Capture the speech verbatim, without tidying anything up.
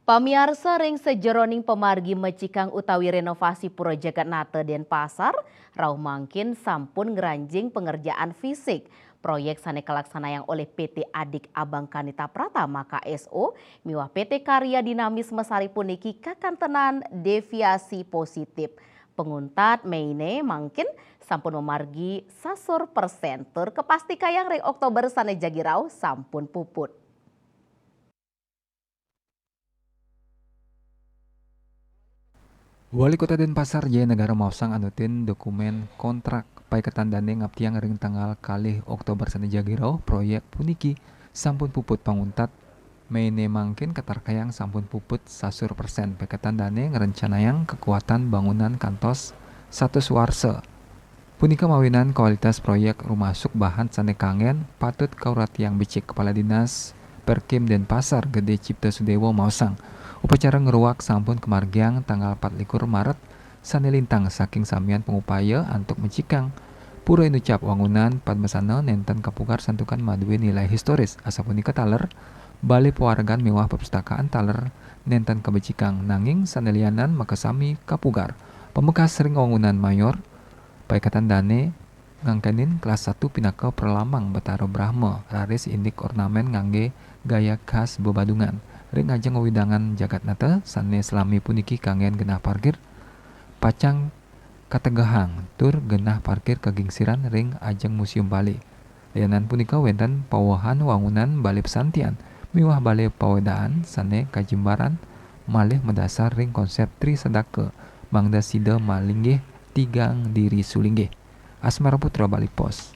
Pamiarsa, ring sajeroning pamargi mecikang utawi renovasi Pura Jagatnata Denpasar, rauh mangkin sampun ngranjing pangerjaan fisik. Proyek sane kalaksanayang olih P T Adik Abang Kanita Pratama K S O miwah P T Karya Dinamis Mesari puniki kakantenan deviasi positif. Panguntat meine mangkin sampun mamargi sasur persen tur kapastikayang ring Oktober sane jagi rauh sampun puput. Wali Kota Denpasar Jaya Negara maosang anutin dokumen kontrak paiketan dane ngaptiang ring tanggal kalih Oktober sane jagi rauh proyek puniki sampun puput. Panguntat meine mangkin katarkayang sampun puput sasur persen. Paiketan dane ngrencanayang kakuatan bangunan kantos satus warsa. Punika mawinan kualitas proyek rumasuk bahan sane kanggen patut kauratiang becik. Kepala Dinas Perkim Denpasar Gede Cipta Sudewo maosang, upacara ngruak sampun kamargiang tanggal patlikur Maret sane lintang saking samian pangupaya antuk mecikang Pura Inucap wangunan Padmasana nenten kapugar santukan madue nilai historis, asapunika taler Balai Pawargan miwah Perpustakaan taler nenten kabecikang, nanging sane lianan makasami kapugar. Pamekas ring wangunan mayor, paiketan dane ngangkenin kelas satu pinaka pralambang Batara Brahma, raris indik ornamen ngangge gaya khas bebadungan. Ring ajeng wewidangan Jagatnata sane salami puniki kanggen genah parkir, pacang kategehang tur genah parkir kagingsiran ring ajeng Museum Bali. Lianan punika wenten pawehan wangunan Balai Pesantian miwah Balai Pawedaan sane kajimbaran malih madasar ring konsep Tri Sadaka, mangda sida malinggih tigang diri sulinggih. Asmara Putra, Bali Post.